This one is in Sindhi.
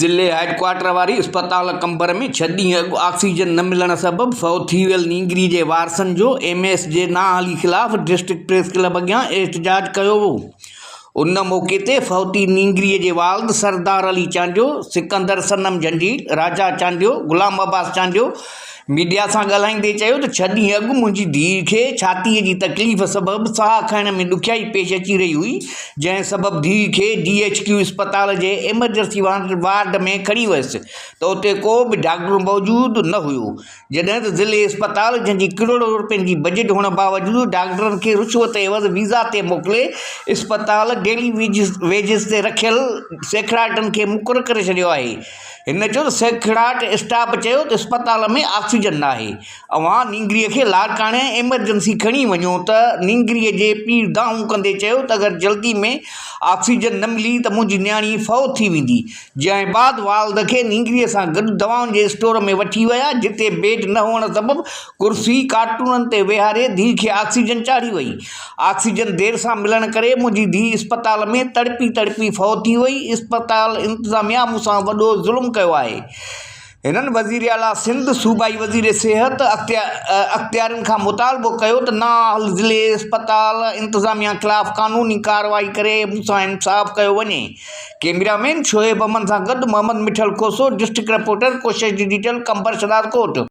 ضلعي هيڊڪوارٽر واري اسپتال قمبر ۾ ڇهه ڏينهن اڳ آڪسيجن نه ملڻ سبب فوت ٿي ويل نينگري جي وارثن جو ايم ايس جي نااهلي خلاف ڊسٽرڪٽ پريس ڪلب اڳيان احتجاج ڪيو ويو. ان موقعي تي فوتي نينگري جي والد سردار علي چانڊيو، سڪندر صنم جهنجهيل، راجا چانڊيو، غلام عباس چانڊيو ميڊيا سان ڳالهائيندي چيو ته ڇهه ڏينهن اڳ منهنجي ڌيء کي ڇاتيء جي تڪليف سبب ساهه کڻڻ ۾ ڏکيائي پيش اچي رهي هئي، جنهن سبب ڌيء کي ڊي ايڇ ڪيو اسپتال جي ايمرجنسي وارڊ ۾ کڻي ويس ته اتي ڪو به ڊاڪٽر موجود نه هيو، جڏهن ته ضلعي اسپتال جنهن جي ڪروڙين رپين جي بجيٽ هئڻ باوجود ڊاڪٽرن کي رشوت عيوض ويزا تي موڪلي اسپتال ڊيلي ويجز تي رکيل سيکڙاٽن کي مقرر ڪري ڇڏيو آهي. هن چيو ته سيکڙاٽ اسٽاف چيو ته اسپتال ۾ آڪسيجن ناهي، اوهان نينگريء کي لاڙڪاڻي ايمرجنسي کڻي وڃو ته نينگريء جي پيء دانهون ڪندي چيو ته اگر جلدي ۾ آڪسيجن نه ملي ته منهنجي نياڻي فوت ٿي ويندي، جنهن بعد والد کي نينگريء سان گڏ دوائن جي اسٽور ۾ وٺي ويا جتي بيڊ نه هئڻ سبب ڪرسي ڪارٽونن تي ويهاري ڌيء کي آڪسيجن چاڙهي وئي. آڪسيجن دير سان ملڻ ڪري منهنجي ڌيء اسپتال ۾ تڙپي تڙپي فوت ٿي وئي، اسپتال انتظاميا مون سان وڏو ظلم ڪيو آهي. هنن وزيراعليٰ سنڌ، صوبائي وزير صحت اختيارين کان مطالبو ڪيو ته نااهل ضلعي اسپتال انتظاميا خلاف قانوني ڪارروائي ڪري مون سان انصاف ڪيو وڃي. ڪئميرا مين شعيب احمد سان گڏ Muhammad Mithal Khoso, district reporter, Koshish digital, Qambar Shahdadkot.